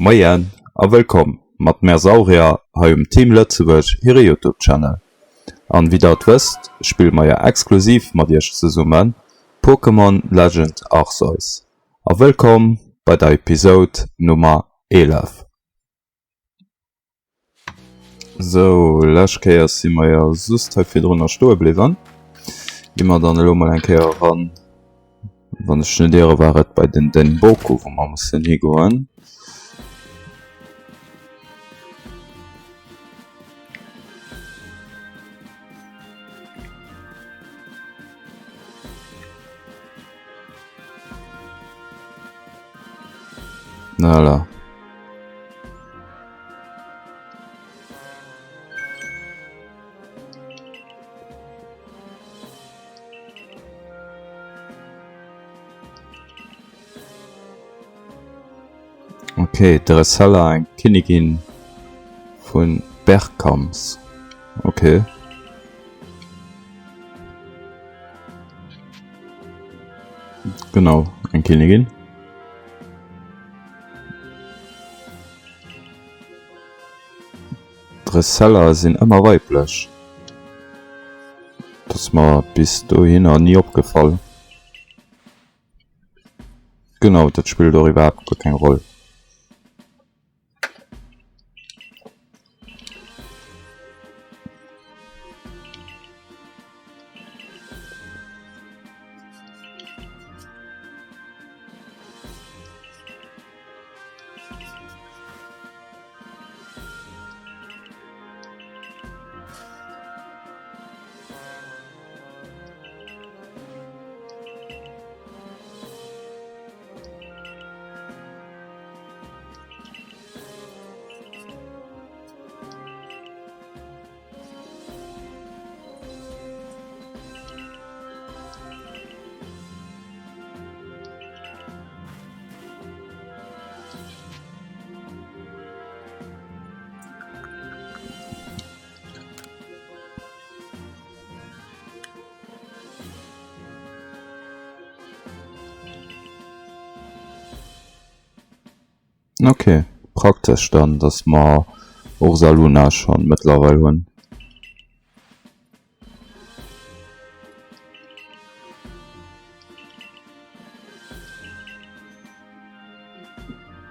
Moien a wëllkomm mat Mersaurier hei um Team Lëtzebuerg hire Youtube Channel. An wéi der et wësst spille mer jo exklusiv mat iech zesummen Pokémon Legend Arceus. A wëllkomm bei der Episode Nummer 11. Sou, lescht Kéier si mer jo just hei virdrunner stoe bliwwen. Gi mer dann elo mol eng Kéier eran. Wann ech net iere war et bei den Denboku, wou mer mussen higoen. Voilà. Okay, Dressella, eng Kinnigin vun Bergkams. Okay. Genau, eng Kinnigin. D'Dresseller sinn ëmmer weiblech. Dat ass mer bis dohinner ni opgefall. Genau, dat spillt och iwwerhaapt guer keng Roll. Ok, praktesch dann, dass mer Ursaluna schon mëttlerweil hunn.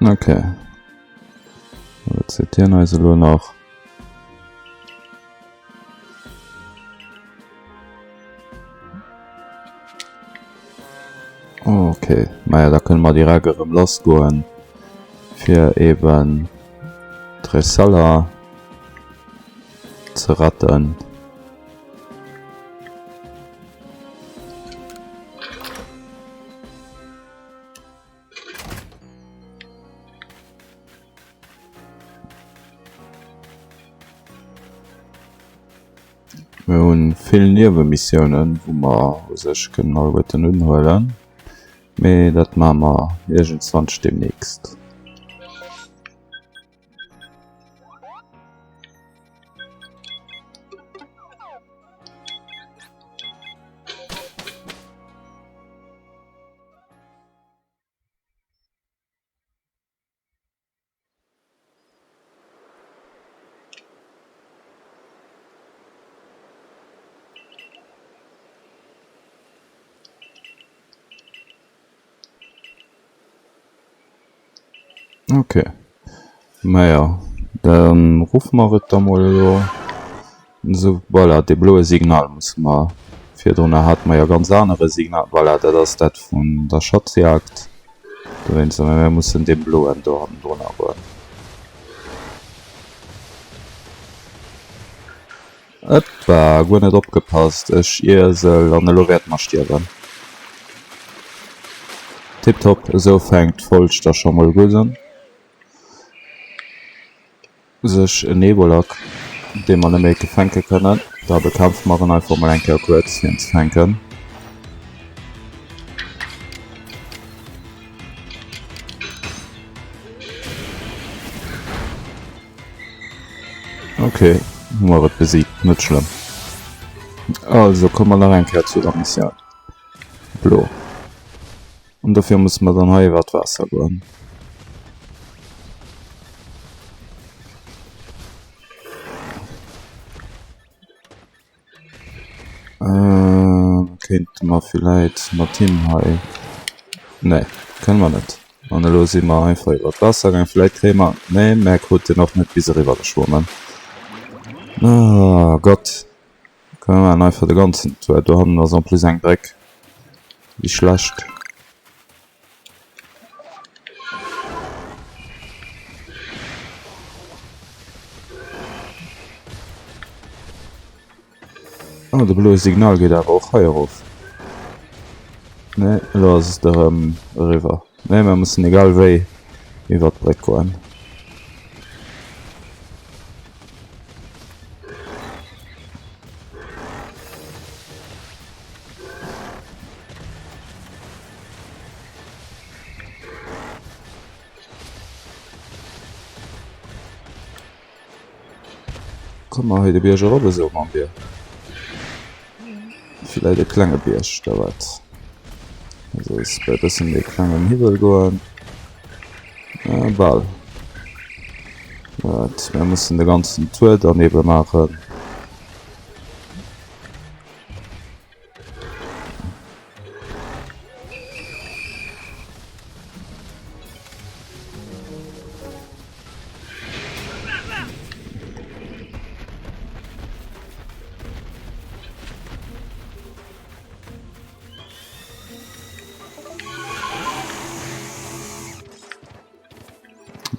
Ok. Wat seet hien eis elo nach? Ok, maja da kënne mer direkt erëm lass goen fir eben d'Dressella ze retten. Mir hunn vill Niewenmissiounen, wou mer u sech kënnen alleguerten unhuelen, mee dat maache mer iergendzwann demnächst. Ok, maja dann ruffe mer et da mol elo esou. Voilà, dee bloe Signal musse mer, virdrunner hate mer jo e ganz anere Signal, voilà dat ass dat vun der Schatzjagd. Dowéinst, mä mir mussen deem bloen do hannendrunner goen. Ëppa, guer net opgepasst, ech Iesel, an elo wäerte mer stierwen. Tiptop, esou fänkt d'Folg da scho mol gutt un. U sech en Ebolak, dee mer net méi fänke kënnen. Da bekämpfe mer en einfach mol eng Kéier kuerz, fir en ze fänken. Ok, hu mer et besiegt, net schlëmm. Also komme mer nach eng Kéier zu der Missioun. Blo. An dofir musse mer dann hei iwwer d'Waasser goen. kéinte mer villäit mat him hei, nee, kënne mer net. An elo si mer einfach iwwer d'Waasser gaang. Villäit kréie mer, nee, mer kruten och net bis eriwwer geschwommen. Oh Gott, komm mir maachen einfach de ganzen Tour. Do hannen ass en plus eng Bréck. Wéi schlecht. Oh, de bloe Signal geet awer och hei erof. Nee, elo ass et erëm eriwwer. Nee, mer mussen egal wéi iwwer d'Bréck goen. Komme mer hei de Bierg erop esou mam Bier. Villäit e klenge Bierg, da wat. Also ass bei e bësse méi klengem Hiwwel goen. Ah, bal. Wat, mir mussen de ganzen Tour dann ebe maachen.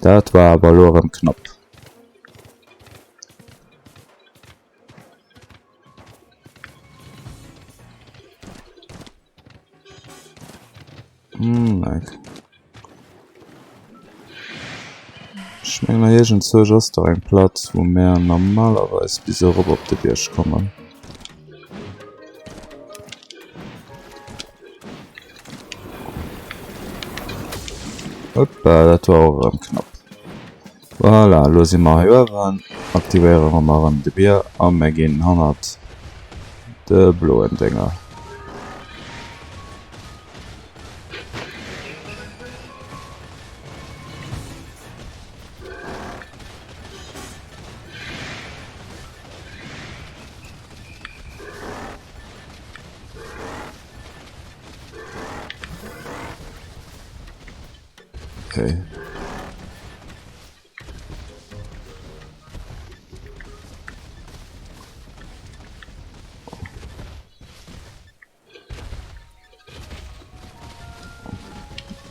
Dat war awer elo erëm knapp. Hm, Ech mengen hei iergendzwousch ass do eng Platz wou mär normalerweis bis erop op de Bierg kommen. Hoppa, dat war och erëm knapp. Voilà, elo si mer hei uewen, aktivéiere mer erëm de Bier a mir ginn hannert de bloen Dénger. Okay.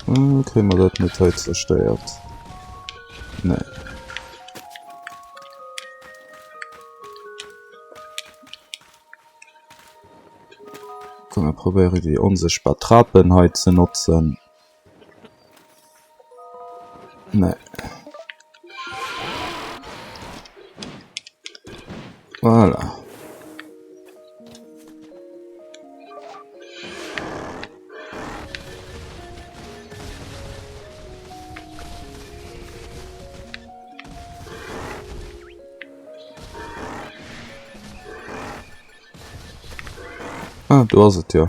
Hm, kriegen wir dat net hei zerstéiert? Nee. Komm, mir probéiere déi onsichtbar Trapen hei ze notzen. Nee. Voilà. Ah, do ass et jo.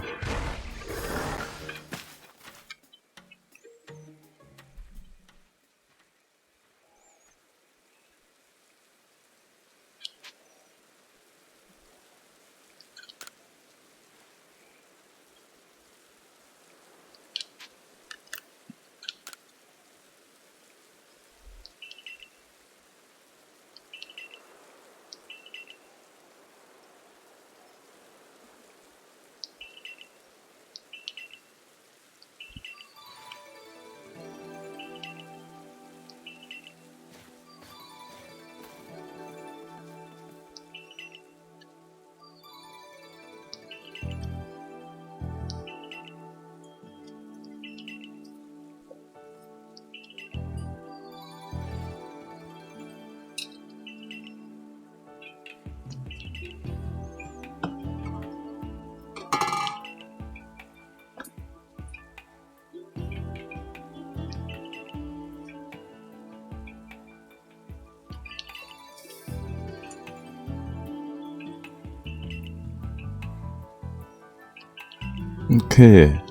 Okay.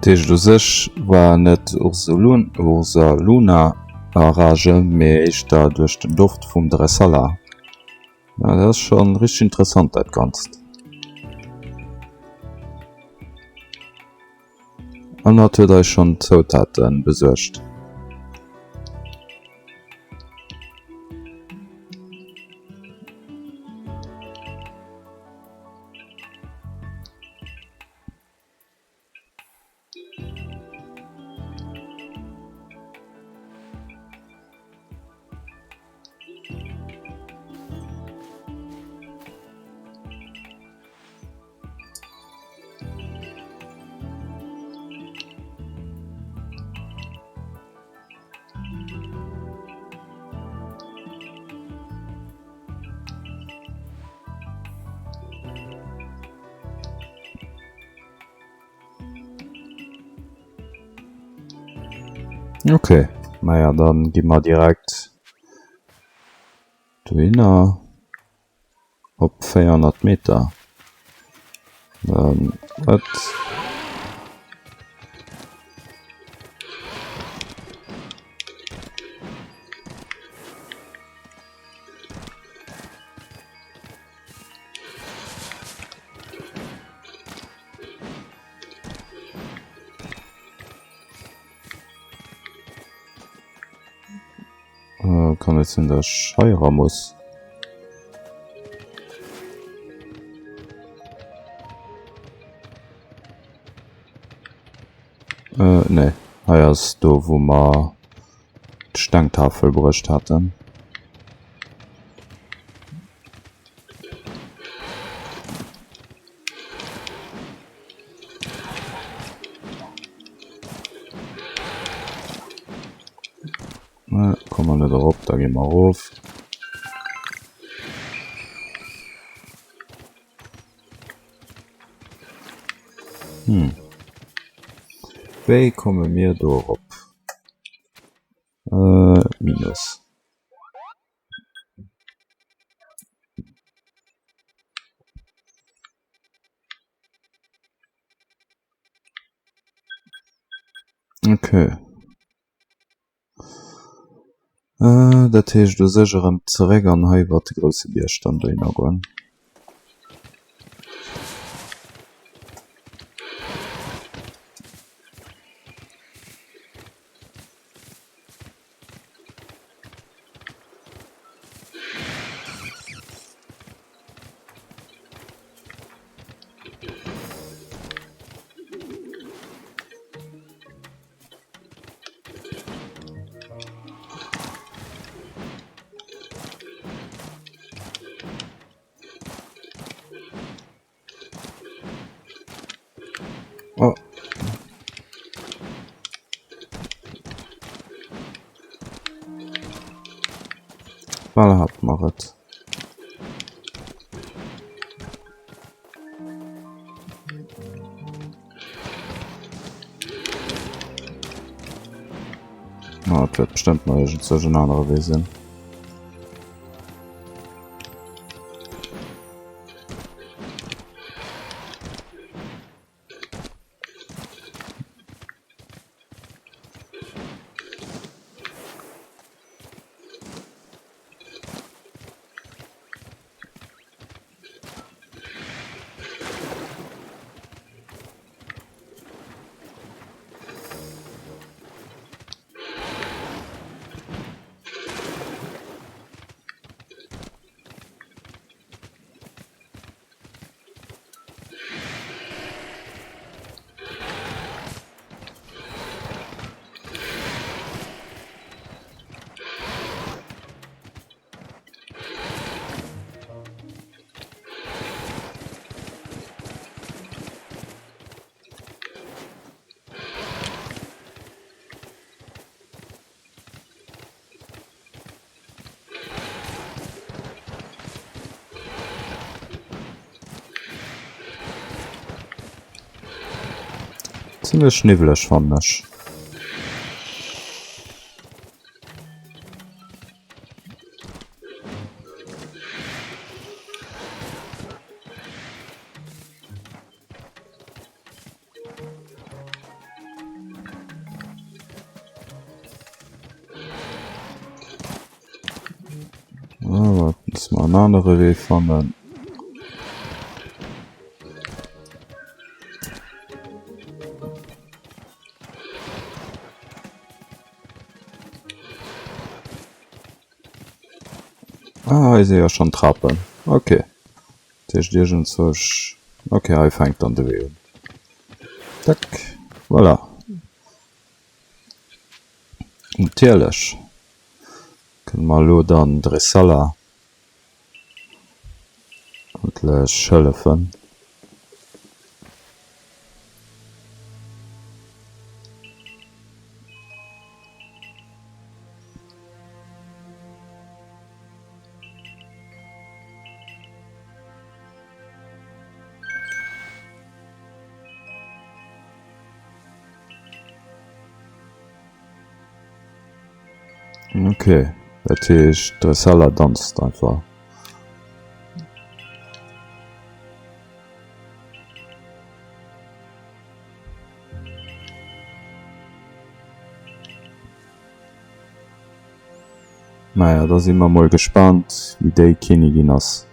Dat heescht u sech war net Ursaluna a Rage, mee éischter duerch den Doft vum Dressala. Ja, dat ass schon richteg interessant dat Ganzt. An hatt huet eis schonn d'Zoutate besuergt. Okay, naja, dann gi mer direkt dohinner op 400 Meter. Dann wat? Äh, kann et sinn, dass ech hei era muss? Äh, nee. Hei ass do, wou mer d'Stengtafel bruecht haten. Ne, komme mer net erop, da gi mer erof. Hm. Wéi komme mir do erop? Äh, Minus. Okay. Äh, dat heescht u sech erëm zeréck an hei iwwer de grousse Bierg dann dohinner goen. Oh. Bal hat mer et. Ah, et wäert bestëmmt nach iergendzwousch en anere Wee sinn. Zimmlech niwweleg fannen ech. Ah, muss mer en anere Wee fannen. Ah, hei si jo schonn d'Trapen. Ok. Dat heescht iergendzwousch. Ok, hei fänkt dann de Wee un. Tack. Voilà. Natierlech kënne mer elo dann Dressala endlech hëllefen. Ok, dat heescht Dressella danzt einfach. Naja, da si mer mol gespaant wéi déi Kinnigin ass.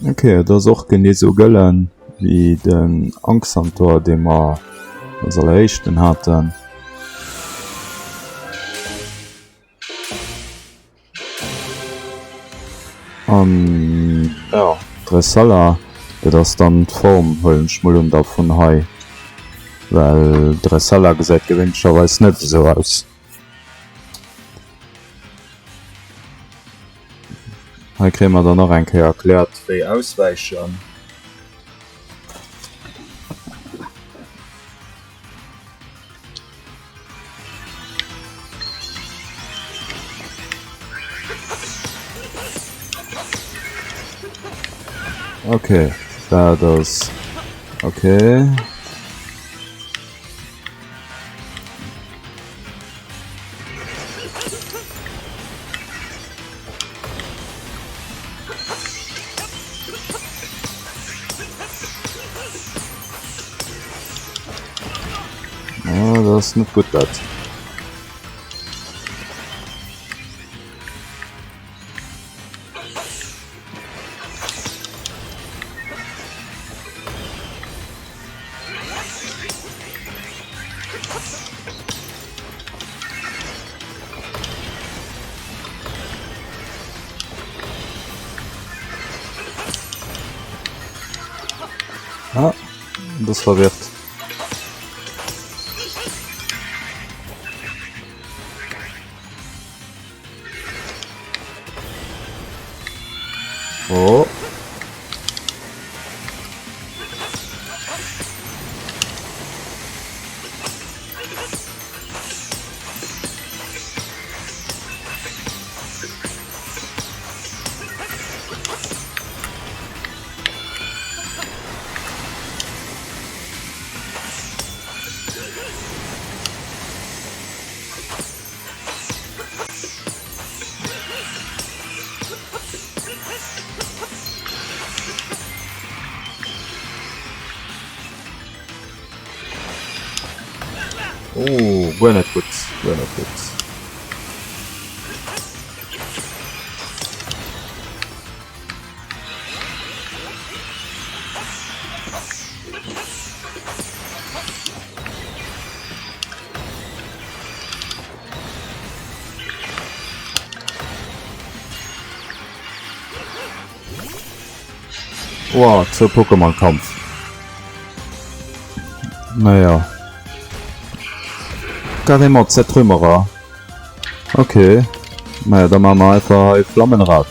Ok, et ass och genee sou gëllen wéi den Anxantor, dee mer als alleréischten haten. An jo, Dressala, dat ass dann d'Form, huelen ech mol un, da vun hei, well Dressala gesäit gewéinlecherweis net esou aus. Hei kréie mer dann nach eng Kéier erkläert, wéi auswäichen. Okay, dat ass okay. Ah, dat ass net gutt dat. Ah, das verwirrt. Oh. Oh, guer net gutt, guer net gutt. Wow, zur Pokémon-Kampf. Naja. Carrément Zertrümmerer. Okay. Naja, dann machen wir einfach hei Flammenrad.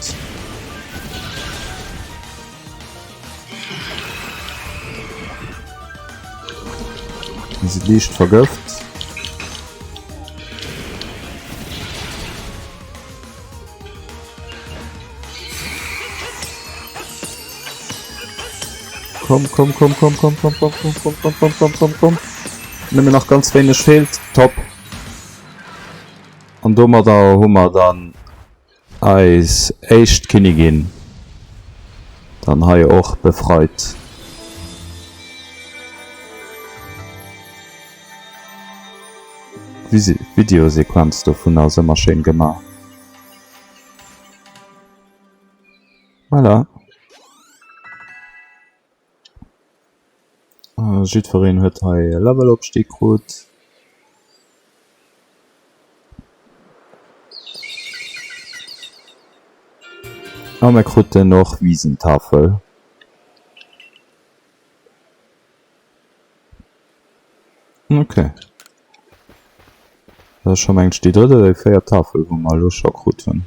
Mir si liicht vergëft. Komm, komm, komm, komm, komm, komm, komm, komm, komm, komm, komm, komm, komm, komm. Nëmmen nach ganz wéineg feelt. Top. An domadder hu mer dann Eis éischt Kinnigin dann hei och befreit. Videosequenz dovun ass ëmmer schéin gemaach. Voilà. Jiddwereen huet hei e Levelopstig krut. A mir kruten och Wisentafel. Ok. Dat ass scho mengt ech déi drëtt oder déi véiert Tafel wou mer elo scho krut hunn.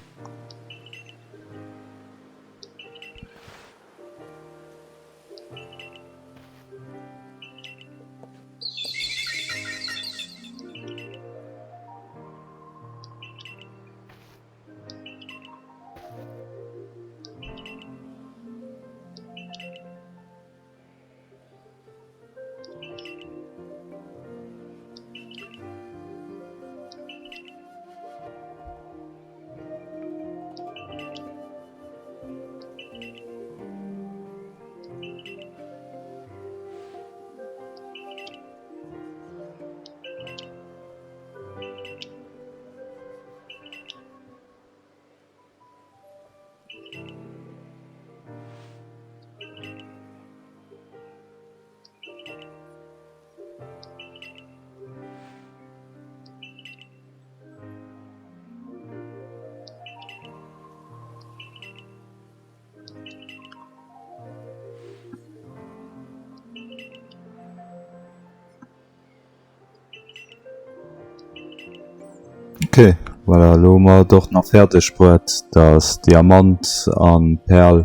Ok, voilà, elo hu mer et och nach fäerdeg bruet, dass Diamant an Perl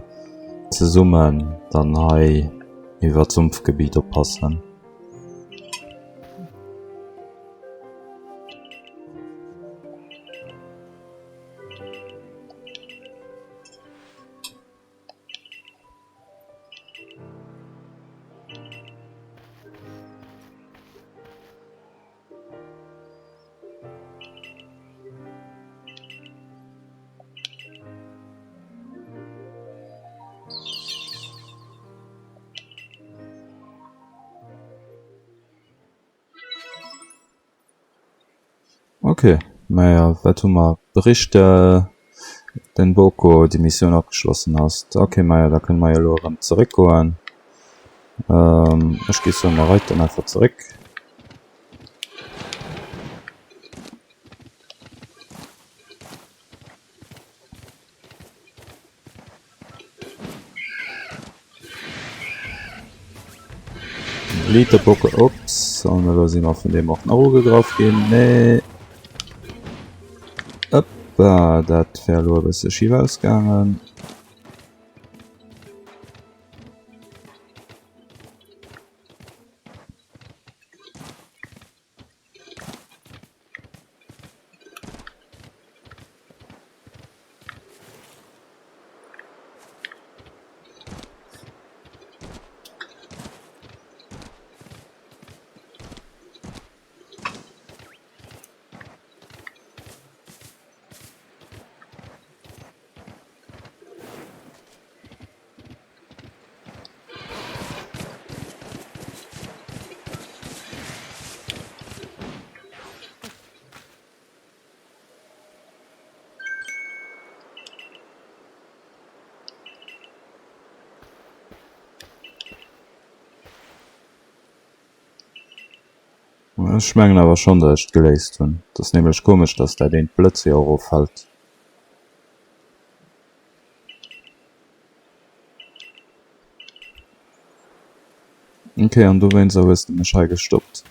zesummen dann hei iwwer d'Sumpfgebiet oppassen. Ok, maja wat hu mer? Berichte den Boko déi Missioun abgeschlossen hast. Ok, maja da kënne mer jo elo erëm zeréck goen. Ech géif soen mer reiten einfach zeréck. Elite Bocke, ups, an elo si mer vun deem och nach ugegraff ginn. Nee. Ëppa, dat wär elo e bësse schif ausgaangen. Ech mengen awer schonn, datt ech et geléist hunn. Et ass nämlech komesch, datt dat eent Blëtz jo eroffält. Ok, an dowéinster hues de mech hei gestoppt.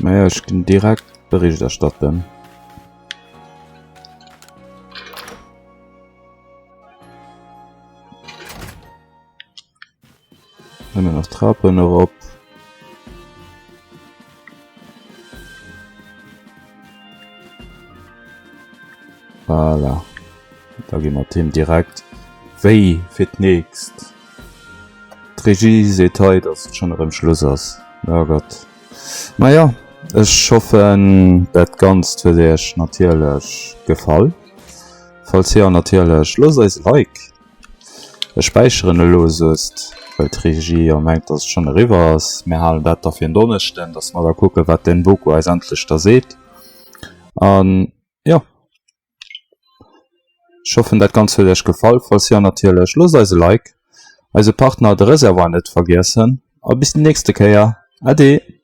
Naja, ech ginn direkt Bericht erstatten. Ëmmer nach 3. Trapen erop. Voilà. Da gi mer d'Heem direkt. Wéi fir d'nächst? D'Regie seet hei, dass et schonn erëm Schluss ass. Oh Gott. Maja, ech hoffen dat Ganzt huet iech natierlech gefall. Falls jo, natierlech loosst eis e Like. Ech späicheren elo just, well d'Regie jo mengt, dass et schonn eriwwer ass. Mir halen dat da fir en Donneschden, dass mer da kucken, wat den Boko eis endlech da seet. An jo, ech hoffen dat Ganzt huet iech gefall. Falls jo, natierlech loosst eis e Like, eise Partner de Reservoir net vergiessen a bis déi nächste Kéier. Ade!